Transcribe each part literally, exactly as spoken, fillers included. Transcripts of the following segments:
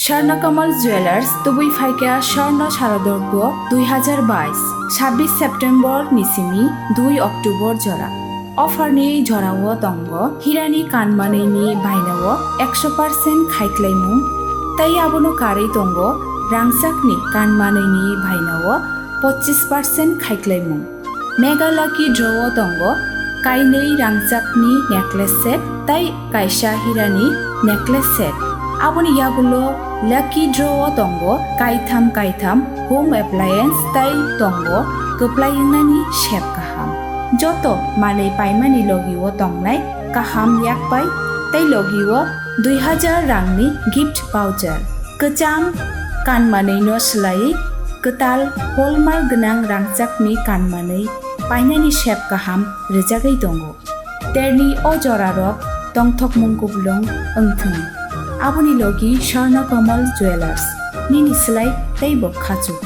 Swarna Kamal Jewelers, tubui phaikha Swarna Sharadorgo dui hazar bais, sabbish September ni simi dui October jora. Offer ni jorao tongo hirani kanmanwi ni bainao ekso percent khaiklaimung, tei abono karwi tongo rangchakni kanmanwi ni bainao pochis percent khaiklaimung. Mega Lucky Draw o tongo kainwi rangchakni necklace set tei kaisa hirani necklace set. Aboni yagulo Lucky Draw o tongo kaitham kaitham home appliance tei tongo kwplai wngnani sep kaham. Joto manwi paimani logi o tongnai kaham yakpai tei logi o dui hazar rangni gift voucher. Kwcham kanmanwi no swlaiwi kwtal hallmark gwnang rangchakni kanmanwi painani sep kaham rwjagwi tongo. Terni o jorarok tongthokmung kuplung wngthung. Aboni logi Swarna Kamal Jewelers, nini slai teibo khachuk.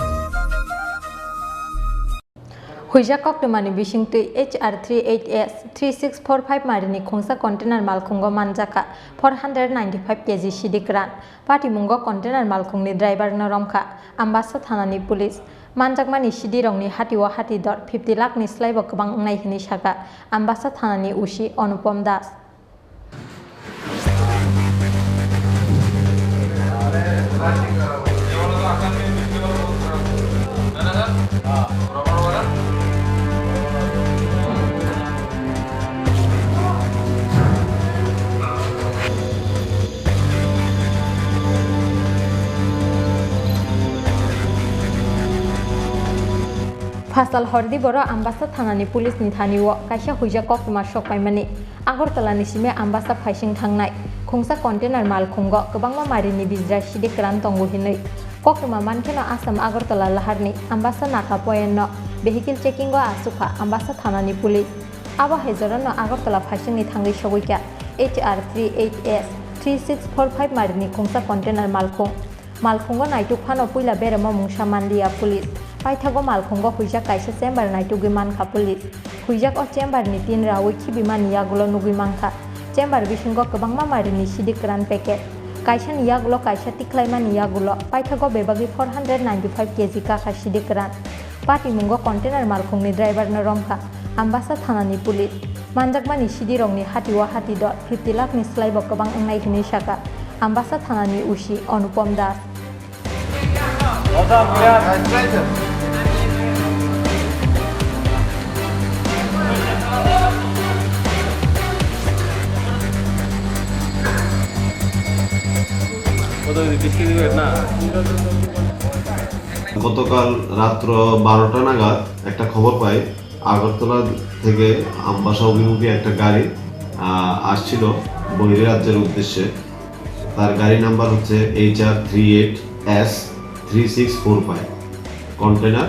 Huijak koktwmani bisingtwi H R three eight S three six four five marini khungsa container malkhungo manjakha four hundred ninety five K G sidi kwran. Patimungo container malkhungni driver no romkha Ambasa thanani police. Manjakmani sidirokni hatio hati dor fifty lakh ni slaibo kwbang wngnai hwnwi sakha Ambasa thanani O C Anupam Das. Phasal hordi boro Ambasa thanani police ni thani o kaisa huijak koktwma sok paimani. Agartala ni simi Ambasa phaising thangnai khungsa container malkhungo kwbangma marini bijra sidi kwran tongo hinwi. Koktwma mankheno Assam Agartala laharni Ambasa naka point no vehicle checking o achukha Ambasa thanani police. Abo hai jorano Agartala phaisingni thangwi sogwikha H R three eight S three six four five marini khungsa container malkhung. Malkhungo naituk phano puila beremo mungsa manliya police. Paithago malkhungo huijak kaisa chamber naitugwi mankha police. Huijak o chamber ni tin rawi khibimani yagulo nugwi mankha. Chamber bisingo kwbangma marini sidi kwran packet. Kaisani yagulo kaisa tikhlaimani yagulo paithago bebagwi four hundred ninety five K G kakha sidi kwran. Patimungo container malkhungni driver no romkha Ambasa thanani police. Manjakmani sidirokni hatio hati dor fifty lakh ni slaibo kwbang wngnai hwnwi sakha Ambasa thanani O C Anupam Das. গতকাল রাত্র বারোটা নাগাদ একটা খবর পাই, আগরতলা থেকে আমবাসা অভিমুখী একটা গাড়ি, আহ, আসছিল বহিরাজ্যের উদ্দেশ্যে। তার গাড়ি নাম্বার হচ্ছে H R three eight S three six four five, container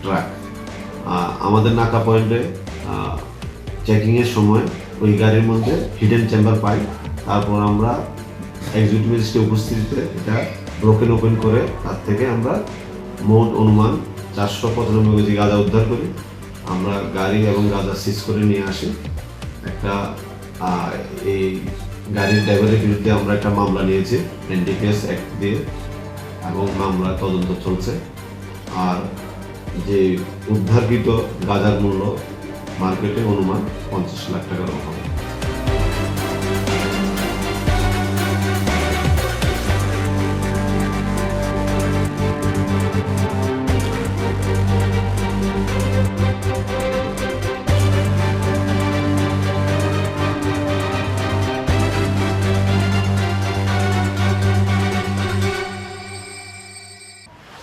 truck. আহ, আমাদের নাকা পয়েন্টে, আহ, চেকিংয়ের সময় ওই গাড়ির মধ্যে হিডেন চেম্বার পাই। তারপর আমরা এক্সিকিউটিভ ম্যাজিস্ট্রেট উপস্থিতিতে এটা ব্রোকেন ওপেন করে তার থেকে আমরা মোট অনুমান চারশো পঁচানব্বই কেজি গাঁজা উদ্ধার করি। আমরা গাড়ি এবং গাঁজা সিজ করে নিয়ে আসি। একটা, আহ, এই গাড়ির ড্রাইভারের বিরুদ্ধে আমরা একটা মামলা নিয়েছি এনডিপিএস অ্যাক্ট দিয়ে এবং মামলা তদন্ত চলছে। আর যে উদ্ধারকৃত গাঁজার মূল্য মার্কেটে অনুমান পঞ্চাশ লাখ টাকার মতো।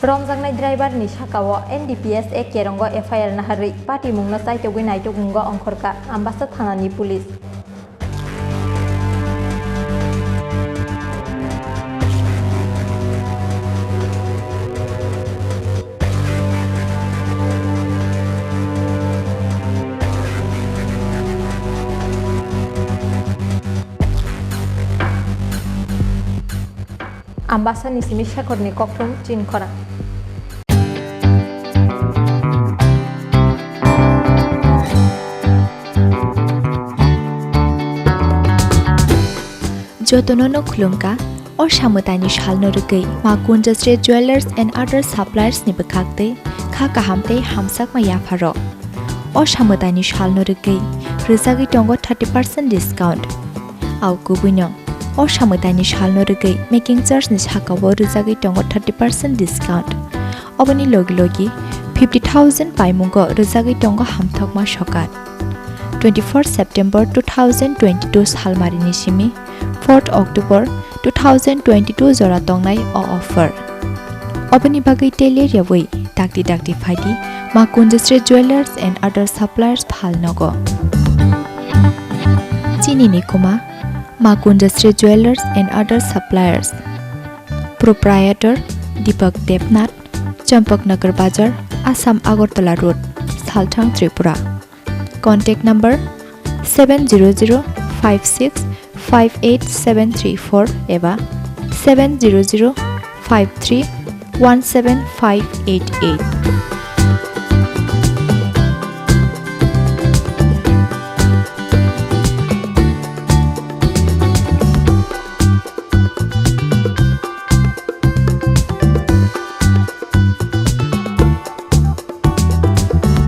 Romjaknai driver ni saka o N D P S A Kerong o F I R naharwi patimung no chaitogwi naitukmung o ongkhorkha Ambasa thana ni police. Ambasa ni simi Shekhor ni kokthum chin khorang. Jotono no khulumkha, O samwtaini salno rwgwi Ma Kunjasri Jewellers and Other Suppliers ni bwkhak twi kha kaham tei hamsakma yapharok. O samwtaini salno rwgwi rwjagwi tongo thirty percent discount. Au kubuino o samwtaini salno rwgwi making charge ni sakao rwjagwi tongo thirty percent discount. Oboni logi logi fifty thousand paimungo rwjagwi tongo hamthokma sokat. Twenty-four September two thousand twenty-two salmarini simi fourth October two thousand twenty-two jora tongnai o offer. Oboni bagwi tei ler yawi dakti dakti phaidi Ma Kunjasri Jewellers and Other Suppliers phalnogo. Chini ni kuma Ma Kunjasri Jewellers and Other Suppliers. Proprietor Deepak Debnath, Champaknagar Bazar, Assam Agartala Road, Salthang, Tripura. Contact number seven zero zero five six five eight seven three four eba seven zero zero five three one seven five eight eight.